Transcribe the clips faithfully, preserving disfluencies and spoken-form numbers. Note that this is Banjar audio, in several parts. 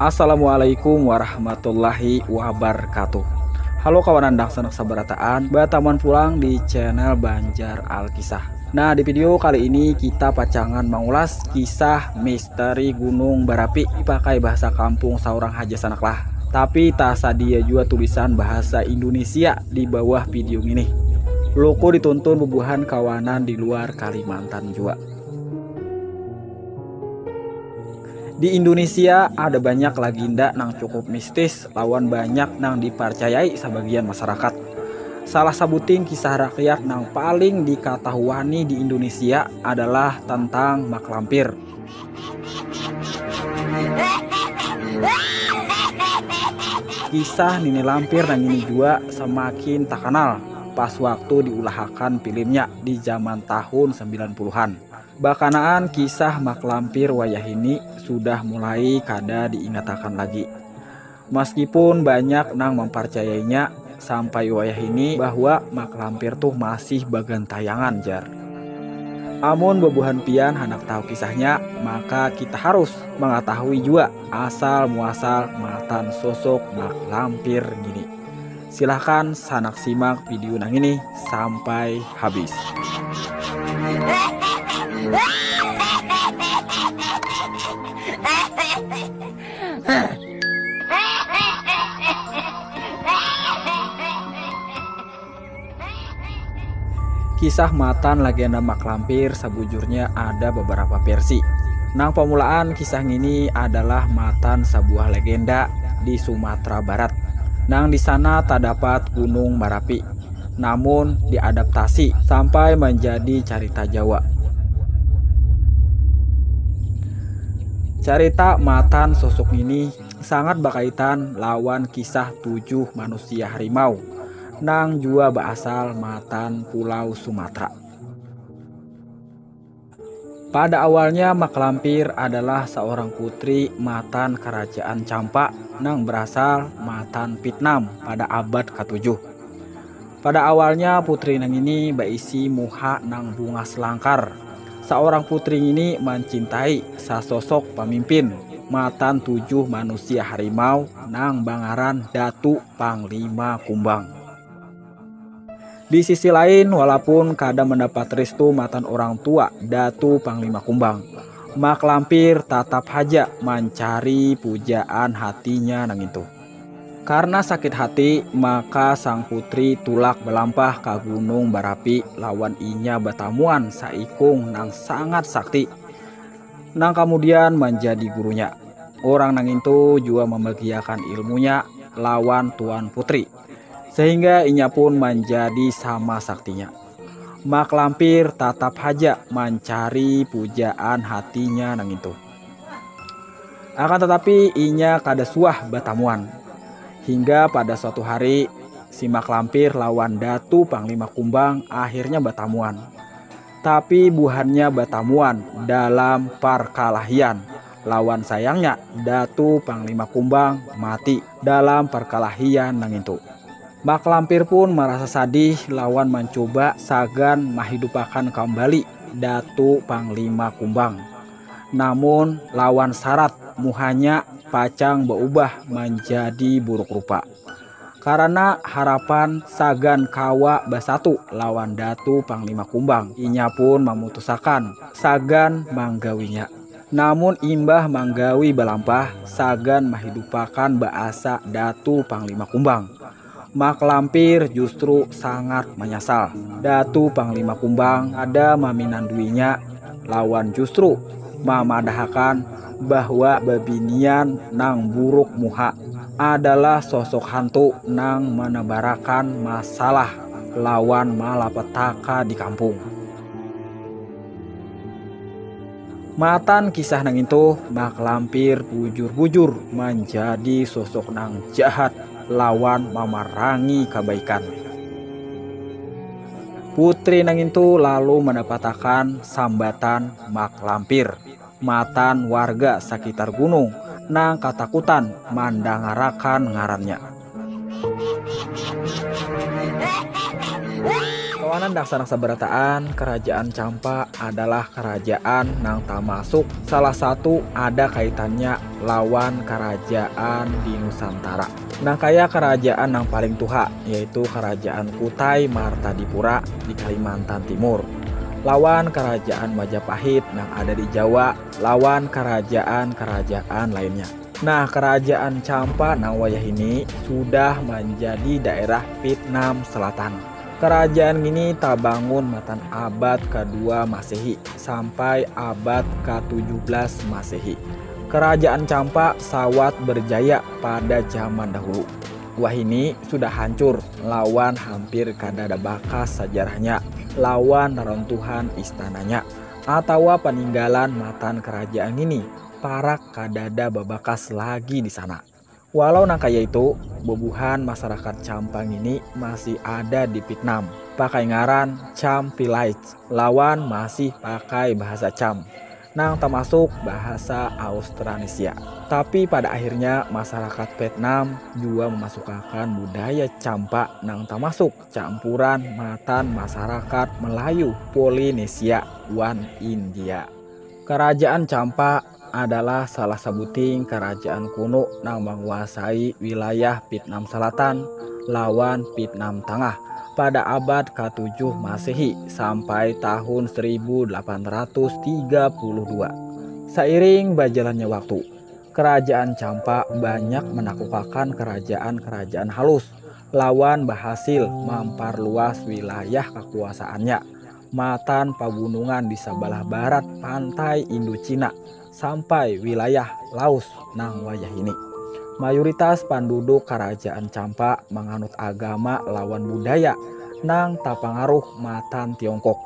Assalamualaikum warahmatullahi wabarakatuh. Halo kawanan dangsanak sabarataan, batamuan pulang di channel Banjar Alkisah. Nah, di video kali ini kita pacangan mangulas kisah misteri Gunung Barapi pakai bahasa kampung saurang haja sanak lah. Tapi tasadia jua tulisan bahasa Indonesia di bawah video ini. Luku dituntun bubuhan kawanan di luar Kalimantan jua. Di Indonesia ada banyak legenda nang cukup mistis lawan banyak nang dipercayai sebagian masyarakat. Salah sabuting kisah rakyat nang paling dikatahuani di Indonesia adalah tentang Mak Lampir. Kisah Nini Lampir nang ini jua semakin terkenal pas waktu diulahakan filmnya di zaman tahun sembilan puluhan. Bakanaan kisah Mak Lampir wayah ini sudah mulai kada diingatakan lagi. Meskipun banyak nang mempercayainya sampai wayah ini bahwa Mak Lampir tuh masih bagantayangan, jar. Amun bubuhan pian handak tahu kisahnya, maka kita harus mengetahui jua asal muasal matan sosok Mak Lampir gini. Silahkan sanak simak video nang ini sampai habis. Kisah matan legenda Mak Lampir sabujurnya ada beberapa versi. Nang pamulaan kisah ngini adalah matan sebuah legenda di Sumatera Barat. Nang di sana terdapat Gunung Marapi. Namun diadaptasi sampai menjadi carita Jawa. Carita matan sosok ini sangat berkaitan lawan kisah tujuh manusia harimau nang jua berasal matan Pulau Sumatera. Pada awalnya Mak Lampir adalah seorang putri matan kerajaan Campa nang berasal matan Vietnam pada abad ketujuh. Pada awalnya putri nang ini berisi muha nang bungas langkar. Seorang putri ini mencintai sesosok pemimpin matan tujuh manusia harimau nang bangaran Datu Panglima Kumbang. Di sisi lain, walaupun kada mendapat restu matan orang tua Datu Panglima Kumbang, Mak Lampir tatap haja mancari pujaan hatinya nang itu. Karena sakit hati, maka sang putri tulak belampah ka Gunung Barapi lawan inya batamuan saikung nang sangat sakti, nang kemudian menjadi gurunya. Orang nang itu jua membagiakan ilmunya lawan Tuan Putri, sehingga inya pun menjadi sama saktinya. Mak Lampir tatap haja mancari pujaan hatinya nang itu. Akan tetapi inya kada suah batamuan. Hingga pada suatu hari, si Mak Lampir lawan Datu Panglima Kumbang akhirnya batamuan. Tapi buhannya batamuan dalam parkalahian. Lawan sayangnya, Datu Panglima Kumbang mati dalam parkalahian nang itu. Mak Lampir pun merasa sadih lawan mencoba sagan menghidupakan kembali Datu Panglima Kumbang. Namun lawan syarat muhanya pacang berubah menjadi buruk rupa. Karena harapan sagan kawa bersatu lawan Datu Panglima Kumbang, inya pun memutusakan sagan manggawinya. Namun imbah manggawi belampah, sagan menghidupakan bahasa Datu Panglima Kumbang. Mak Lampir justru sangat menyesal. Datu Panglima Kumbang ada meminanduinya lawan justru mamadahakan bahwa bebinian nang buruk muha adalah sosok hantu nang menebarakan masalah lawan malapetaka di kampung. Matan kisah nang itu, Mak Lampir bujur-bujur menjadi sosok nang jahat lawan mamarangi kebaikan. Putri nang itu lalu mendapatakan sambatan Mak Lampir matan warga sekitar gunung nang katakutan mandangarakan ngarannya. Panan daksanak sabarataan, Kerajaan Campa adalah kerajaan nang tamasuk salah satu ada kaitannya lawan kerajaan di Nusantara. Nang kaya kerajaan nang paling tuha, yaitu Kerajaan Kutai Martadipura di Kalimantan Timur, lawan Kerajaan Majapahit nang ada di Jawa, lawan kerajaan-kerajaan lainnya. Nah, Kerajaan Campa nang wayah ini sudah manjadi daerah Vietnam Selatan. Kerajaan ngini tabangun matan abad kadua Masehi sampai abad katujuh belas Masehi. Kerajaan Campa sawat berjaya pada zaman dahulu. Wahini sudah hancur lawan hampir kadada bakas sajarahnya lawan reruntuhan istananya atawa paninggalan matan kerajaan ngini parak kadada babakas lagi di sana. Walau nang kaya itu, bubuhan masarakat Campa ngini masih ada di Vietnam, pakai ngaran Cham Village, lawan masih pakai bahasa Cham, nang tamasuk bahasa Austronesia. Tapi pada akhirnya masarakat Vietnam jua mamasukakan budaya Campa nang tamasuk campuran matan masarakat Melayu Polinesia wan India. Kerajaan Campa adalah salah sabuting kerajaan kuno nang manguasai wilayah Vietnam Selatan lawan Vietnam Tangah pada abad katujuh Masehi sampai tahun seribu delapan ratus tiga puluh dua. Sairing bajalannya waktu, Kerajaan Campa banyak manaklukakan kerajaan-kerajaan halus lawan bahasil mamparluas wilayah kakuasaannya matan pagunungan di sabalah barat pantai Indochina sampai wilayah Laos nang wayah ini. Mayoritas panduduk Kerajaan Campa manganut agama lawan budaya nang tapangaruh matan Tiongkok.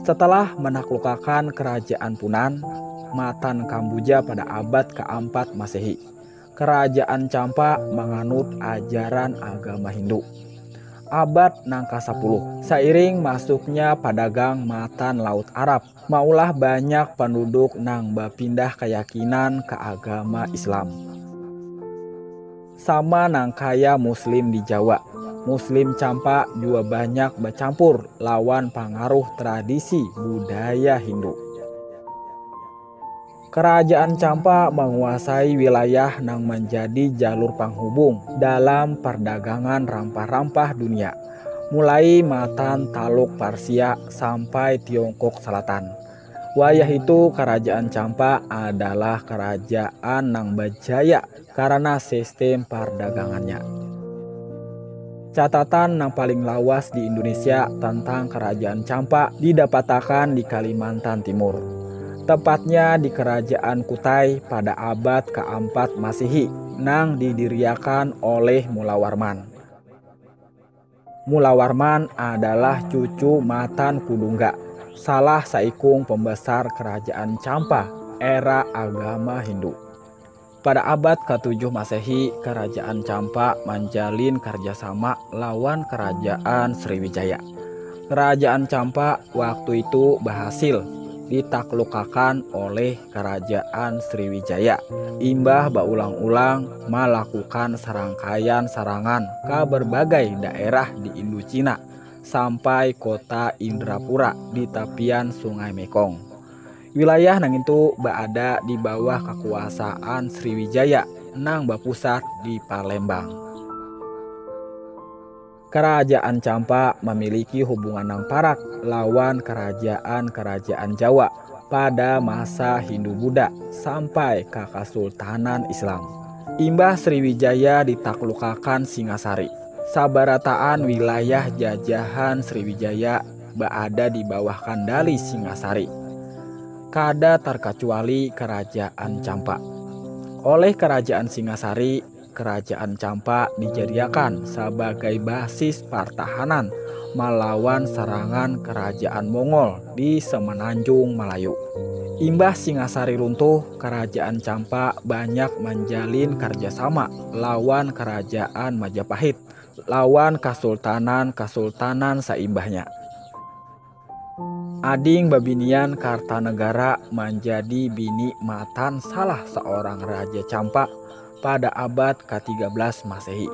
Setelah manaklukakan Kerajaan Punan matan Kambuja pada abad kaampat Masehi, Kerajaan Campa manganut ajaran agama Hindu. Abad nang kasapuluh, sairing masuknya padagang matan Laut Arab, maulah banyak panduduk nang bapindah kayakinan ka agama Islam. Sama nang kaya Muslim di Jawa, Muslim Campa jua banyak bacampur lawan pangaruh tradisi budaya Hindu. Kerajaan Campa manguasai wilayah nang manjadi jalur panghubung dalam pardagangan rampah-rampah dunia, mulai matan Taluk Parsia sampai Tiongkok Selatan. Wayah itu, Kerajaan Campa adalah kerajaan nang bajaya karana sistim pardagangannya. Catatan nang paling lawas di Indonesia tentang Kerajaan Campa didapatakan di Kalimantan Timur, tepatnya di Kerajaan Kutai pada abad kaampat Masehi nang didiriakan oleh Mula Warman. Mula Warman adalah cucu matan Kudungga, salah saikung pembesar Kerajaan Campa era agama Hindu. Pada abad katujuh Masehi, Kerajaan Campa manjalin karjasama lawan Kerajaan Sriwijaya. Kerajaan Campa waktu itu bahasil ditaklukakan oleh Kerajaan Sriwijaya imbah baulang-ulang malakukan sarangkaian sarangan ka berbagai daerah di Indochina sampai kota Indrapura di tapian Sungai Mekong. Wilayah nang itu baada di bawah kakuasaan Sriwijaya nang bapusat di Palembang. Kerajaan Campa mamiliki hubungan nang parak lawan kerajaan-kerajaan Jawa pada masa Hindu Buddha sampai ka Kasultanan Islam. Imbah Sriwijaya ditaklukakan Singasari, sabarataan wilayah jajahan Sriwijaya baada di bawah kandali Singasari, kada tarkacuali Kerajaan Campa. Oleh Kerajaan Singasari, Kerajaan Campa dijadiakan sabagai basis partahanan malawan sarangan Kerajaan Mongol di Semenanjung Malayu. Imbah Singasari runtuh, Kerajaan Campa banyak manjalin karjasama lawan Kerajaan Majapahit lawan kasultanan-kasultanan saimbahnya. Ading babinian Kartanegara manjadi bini matan salah saorang raja Campa pada abad katiga belas Masehi.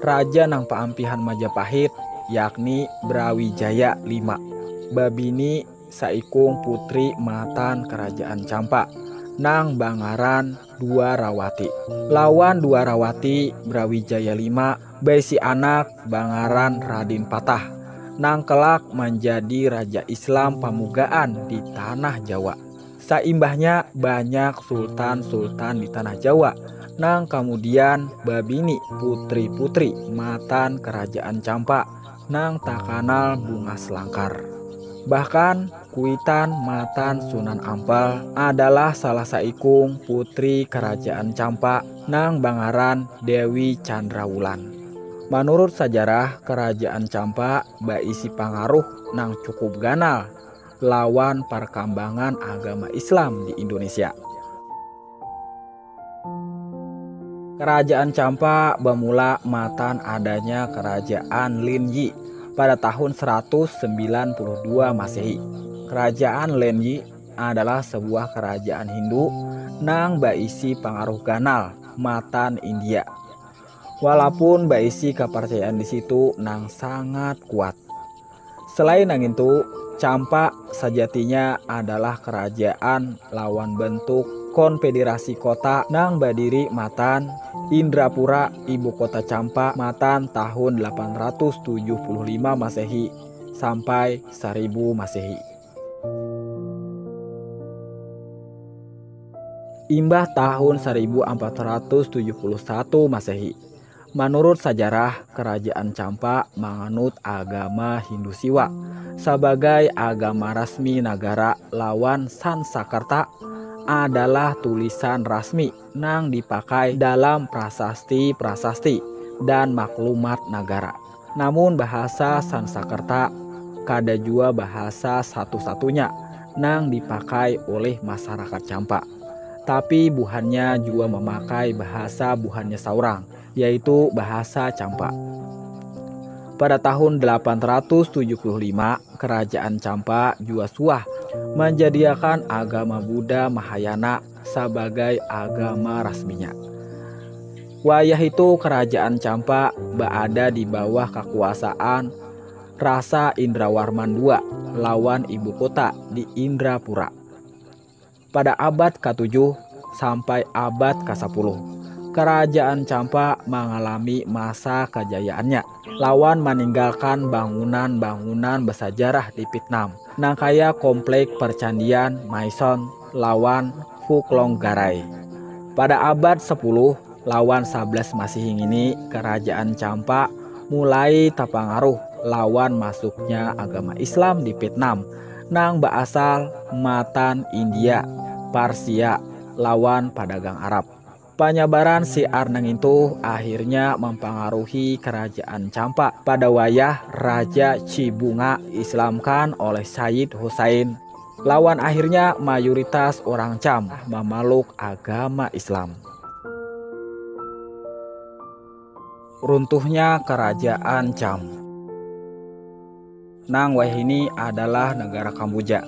Raja nang paampihan Majapahit yakni Brawijaya lima, babini saikung putri matan Kerajaan Campa nang bangaran Dwarawati. Lawan Dwarawati, Brawijaya lima baisi anak bangaran Radin Patah nang kelak manjadi raja Islam pamugaan di tanah Jawa. Saimbahnya banyak sultan-sultan di tanah Jawa nang kamudian babini putri-putri matan Kerajaan Campa nang takanal bungas langkar. Bahkan Kuitan matan Sunan Ampel adalah salah saikung putri Kerajaan Campa nang bangaran Dewi Chandrawulan. Manurut sajarah, Kerajaan Campa baisi pangaruh nang cukup ganal lawan parkambangan agama Islam di Indonesia. Kerajaan Campa bamula matan adanya Kerajaan Lin Yi pada tahun seratus sembilan puluh dua Masehi. Kerajaan Lin Yi adalah sebuah kerajaan Hindu nang baisi pangaruh ganal matan India. Walaupun baisi kepercayaan di situ nang sangat kuat. Selain nang itu, Campa sajatinya adalah kerajaan lawan bentuk konfederasi kota nang badiri matan Indrapura, ibu kota Campa, matan tahun delapan ratus tujuh puluh lima Masehi sampai seribu Masehi. Imbah tahun seribu empat ratus tujuh puluh satu Masehi, manurut sajarah, Kerajaan Campa manganut agama Hindu Siwa sabagai agama rasmi nagara lawan Sansakerta adalah tulisan rasmi nang dipakai dalam prasasti-prasasti dan maklumat nagara. Namun bahasa Sansakerta kada jua bahasa satu-satunya nang dipakai oleh masyarakat Campa. Tapi buhannya jua mamakai bahasa buhannya saurang, yaitu bahasa Campa. Pada tahun delapan ratus tujuh puluh lima, Kerajaan Campa jua suah manjadiakan agama Buddha Mahayana sabagai agama rasminya. Wayah itu, Kerajaan Campa baada di bawah kakuasaan Rasa Indrawarman dua lawan ibu kota di Indrapura. Pada abad katujuh sampai abad kasapuluh, Kerajaan Campa mangalami masa kajayaannya lawan maninggalkan bangunan-bangunan basajarah di Vietnam, nang kaya komplek percandian Maison lawan Phuklong Garai. Pada abad sepuluh lawan sebelas Masehi ngini, Kerajaan Campa mulai tapangaruh lawan masuknya agama Islam di Vietnam nang baasal matan India, Parsia, lawan padagang Arab. Panyabaran siar nang itu akhirnya mampangaruhi Kerajaan Campa pada wayah Raja Chibunga Islamkan oleh Sayyid Husain lawan akhirnya mayoritas orang Cham mamaluk agama Islam. Runtuhnya Kerajaan Cham. Nang wayahini adalah negara Kamboja,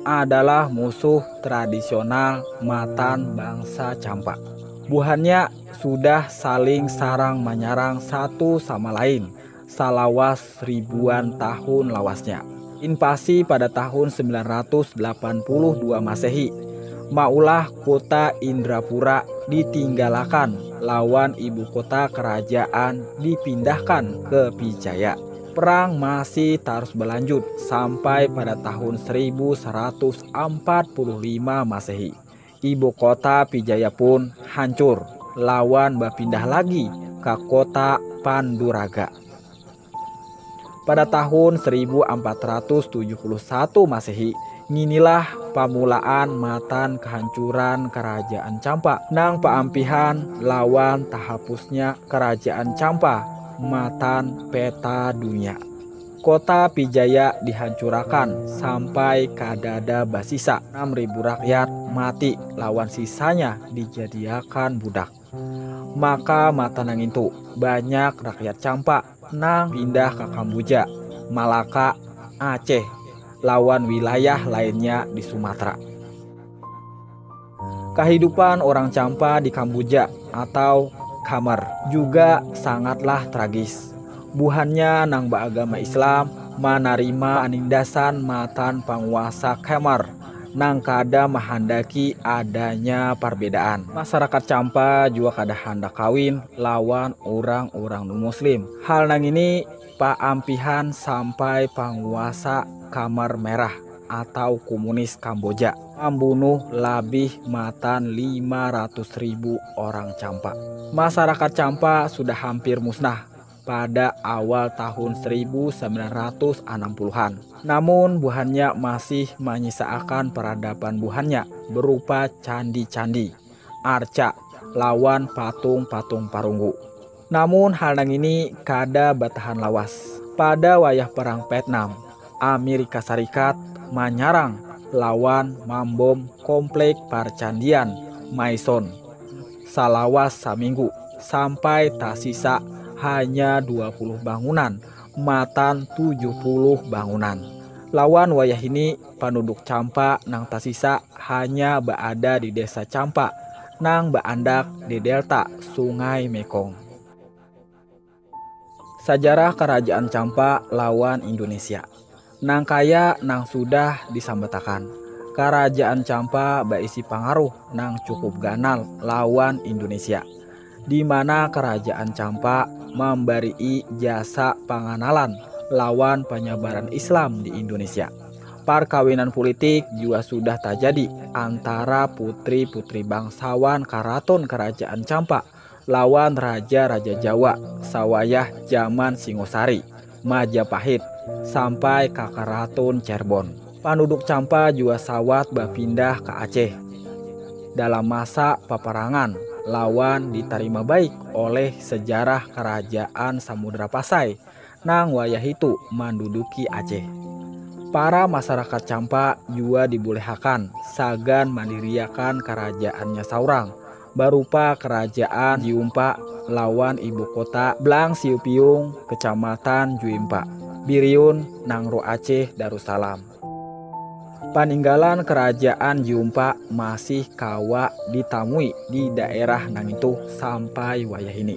adalah musuh tradisional matan bangsa Campa. Buhannya sudah saling sarang manyarang satu sama lain salawas ribuan tahun lawasnya. Invasi pada tahun sembilan ratus delapan puluh dua Masehi maulah kota Indrapura ditinggalakan lawan ibu kota kerajaan dipindahkan ke Pijaya. Perang masih tarus berlanjut sampai pada tahun seribu seratus empat puluh lima Masehi. Ibu kota Pijaya pun hancur lawan bapindah lagi ka kota Panduraga. Pada tahun seribu empat ratus tujuh puluh satu Masehi, nginilah pamulaan matan kahancuran Kerajaan Campa nang paampihan lawan tahapusnya Kerajaan Campa matan peta dunia. Kota Pijaya dihancurakan sampai kadada basisa, enam ribu rakyat mati lawan sisanya dijadiakan budak. Maka matan nang itu, banyak rakyat Campa nang pindah ka Kamboja, Malaka, Aceh, lawan wilayah lainnya di Sumatera. Kahidupan orang Campa di Kamboja atau Khmer juga sangatlah tragis. Buhannya nang baagama Islam manarima panindasan matan panguasa Khmer nang kada mahandaki adanya parbedaan. Masyarakat Champa jua kada handak kawin lawan urang-urang non-muslim. Hal nang ini paampihan sampai panguasa Khmer Merah atau komunis Kamboja mambunuh labih matan lima ratus ribu orang Champa. Masyarakat Champa sudah hampir musnah pada awal tahun seribu sembilan ratus enam puluhan. Namun, buhannya masih manyisaakan peradaban buhannya berupa candi-candi, arca, lawan patung-patung parunggu. Namun, hal nang ini kada batahan lawas. Pada wayah Perang Vietnam, Amerika Serikat manyarang lawan mambom komplek parcandian Maison salawas saminggu, sampai tasisa hanya dua puluh bangunan matan tujuh puluh bangunan. Lawan wayah ini, panduduk Champa nang tasisa hanya baada di Desa Champa nang baandak di delta Sungai Mekong. Sajarah Kerajaan Champa lawan Indonesia. Nang kaya nang sudah disambatakan, Kerajaan Champa baisi pangaruh nang cukup ganal lawan Indonesia, di mana Kerajaan Champa mambarii jasa panganalan lawan panyabaran Islam di Indonesia. Parkawinan pulitik jua sudah tajadi antara putri-putri bangsawan karaton Kerajaan Champa lawan raja-raja Jawa sawayah jaman Singosari, Majapahit, sampai ka Karaton Cerbon. Panduduk Champa jua sawat bapindah ka Aceh dalam masa paparangan lawan ditarima baik oleh sejarah Kerajaan Samudra Pasai nang wayah itu manduduki Aceh. Para masyarakat Champa jua dibulihakan sagan mandiriakan karajaannya saurang, barupa Kerajaan Jiumpa lawan ibu kota Blang Siupiung, Kecamatan Juimpa, Biriun, Nangro Aceh Darussalam. Paninggalan Kerajaan Jiumpa masih kawa ditamui di daerah nangitu sampai wayah ini.